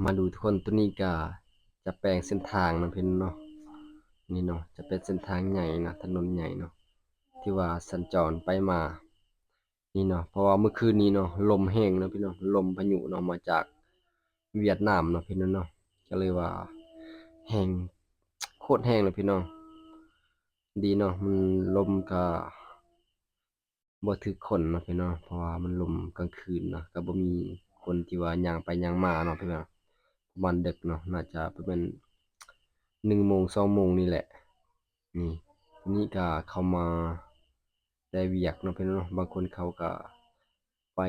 ມາດູທຸກຄົນ ໂຕນີ້ກະຈະແປງເສັ້ນທາງເນາະ ເຫັນເນາະ ນີ້ເນາະ ຈະເປັນເສັ້ນທາງໃຫຍ່ເນາະ ຖະໜົນໃຫຍ່ເນາະ ທີ່ວ່າສັນຈອນໄປມາ ນີ້ເນາະ ເພາະວ່າມື້ຄືນນີ້ເນາະ ລົມແຮງເນາະພີ່ນ້ອງ ລົມພາຍຸເນາະ ມາຈາກຫວຽດນາມເນາະພີ່ນ້ອງເນາະ ກະເລີຍວ່າແຮງ ໂຄດແຮງເລີຍພີ່ນ້ອງ ດີເນາະ ມັນລົມກະ ບໍ່ຖືກຄົນເນາະພີ່ນ້ອງ ເພາະວ່າມັນລົມກາງຄືນເນາະ ກະບໍ່ມີຄົນທີ່ວ່າຍ່າງໄປຍ່າງມາເນາະພີ່ນ້ອງ ປະມານເດິກເນາະ ໜ້າຈະປະມານໜຶ່ງໂມງ ສອງໂມງນີ້ແຫຼະ ນີ້ ນີ້ກະເຂົ້າມາແຕ່ວຽກເນາະພີ່ນ້ອງເນາະ ບາງຄົນເຂົາກະໄປ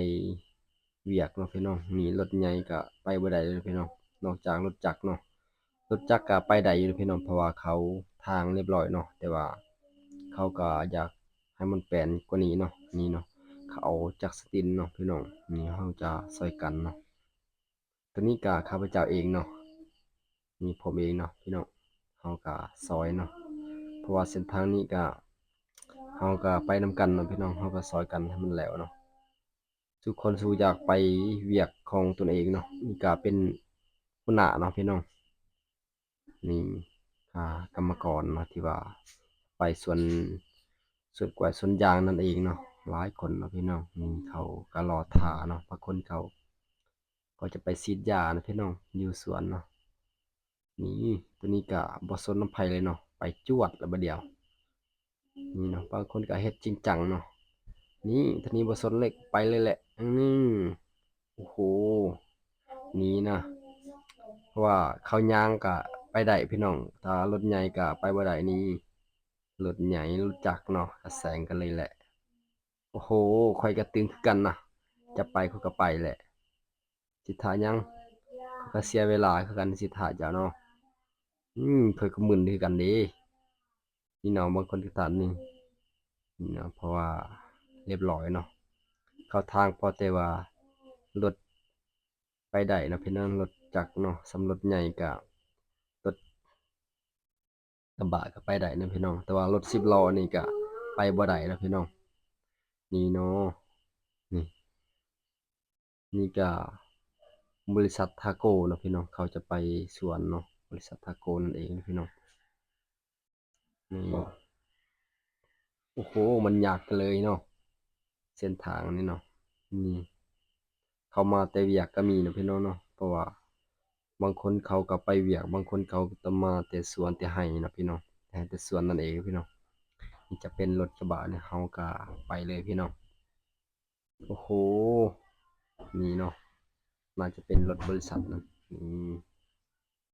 ວຽກເນາະພີ່ນ້ອງ ນີ້ລົດໃຫຍ່ກະໄປບໍ່ໄດ້ເລີຍພີ່ນ້ອງ ນອກຈາກລົດຈັກເນາະ ລົດຈັກກະໄປໄດ້ຢູ່ເນາະພີ່ນ້ອງ ເພາະວ່າເຂົາທາງລຽບລ້ອຍເນາະ ແຕ່ວ່າເຂົາກະຢາກ ໃຫ້ມັນແປນກວ່ານີ້ເນາະ ນີ້ເນາະ ເຂົາເອົາຈັກສະຕິນເນາະພີ່ນ້ອງ ນີ້ເຮົາຈະຊ່ອຍກັນເນາະ ໂຕນີ້ກະຂ້າພະເຈົ້າເອງເນາະ ນີ້ຜົມເອງເນາະພີ່ນ້ອງ ເຮົາກະຊ່ອຍເນາະ ເພາະວ່າເສັ້ນທາງນີ້ກະ ເຮົາກະໄປນຳກັນເນາະພີ່ນ້ອງ ເຮົາກະຊ່ອຍກັນໃຫ້ມັນແລ້ວເນາະ ສູ່ຄົນສູ່ຢາກໄປວຽກຂອງຕົນເອງເນາະ ນີ້ກະເປັນຫົວໜ້າເນາະພີ່ນ້ອງ ນີ້ ອ່າ ກຳມະກອນເນາະ ທີ່ວ່າໄປສວນ ສວນກ້ວຍສວນຢາງນັ້ນເອງເນາະ ຫຼາຍຄົນເນາະພີ່ນ້ອງ ນີ້ເຂົາກະລໍຖ້າເນາະ ບາງຄົນເຂົາກໍຈະໄປສີດຢາເນາະພີ່ນ້ອງ ຢູ່ສວນເນາະ ນີ້ ໂຕນີ້ກະບໍ່ສົນນຳໃຜເລີຍເນາະ ໄປຈວດລະບາດດຽວ ນີ້ເນາະ ບາງຄົນກະເຮັດຈິງຈັງເນາະ ນີ້ ໂຕນີ້ບໍ່ສົນເລີຍ ໄປເລີຍແຫຼະ ອື ໂອ້ໂຫ ນີ້ນະ ເພາະວ່າເຂົາຍ່າງກະໄປໄດ້ພີ່ນ້ອງ ຖ້າລົດໃຫຍ່ກະໄປບໍ່ໄດ້ ນີ້ ລົດໃຫຍ່ ລົດຈັກເນາະ ກະແຊງກັນເລີຍແຫຼະ ໂອ້ໂຫ ຂ້ອຍກະຕຶງຄືກັນນະ ຈະໄປຂ້ອຍກະໄປແຫຼະ ຊິຖ້າຫຍັງ ຂ້ອຍກະເສຍເວລາຄືກັນ ຊິຖ້າເຈົ້າເນາະ ອື ຂ້ອຍກະມຶນຄືກັນເດ້ ນີ້ເນາະ ບາງຄົນກະຖ້ານີ້ ນີ້ເນາະ ເພາະວ່າລຽບລ້ອຍເນາະ ເຂົ້າທາງ ພໍແຕ່ວ່າລົດໄປໄດ້ເນາະພີ່ນ້ອງ ລົດຈັກເນາະ ສ່ຳລົດໃຫຍ່ກະ ລົດກະບະກະໄປໄດ້ເນາະພີ່ນ້ອງ ແຕ່ວ່າລົດສິບລໍ້ນີ້ກະໄປບໍ່ໄດ້ເນາະພີ່ນ້ອງ ນີ້ເນາະ ນີ້ ນີ້ກະບໍລິສັດທາໂກເນາະພີ່ນ້ອງ ເຂົາຈະໄປສວນເນາະ ບໍລິສັດທາໂກນັ້ນເອງເນາະພີ່ນ້ອງ ນີ້ ໂອ້ໂຫ ມັນຍາກເລີຍເນາະ ເສັ້ນທາງນີ້ເນາະ ນີ້ ເຂົາມາແຕ່ວຽກກະມີເນາະພີ່ນ້ອງເນາະ ເພາະວ່າບາງຄົນເຂົາກະໄປວຽກ ບາງຄົນເຂົາກະມາແຕ່ສວນແຕ່ໄຮ່ເນາະພີ່ນ້ອງ ແຕ່ໄຮ່ແຕ່ສວນນັ້ນເອງພີ່ນ້ອງ ນີ້ຈະເປັນລົດກະບະນີ້ ເຮົາກະໄປເລີຍພີ່ນ້ອງ ໂອ້ໂຫ ນີ້ເນາະ ໜ້າຈະເປັນລົດບໍລິສັດນັ້ນ ນີ້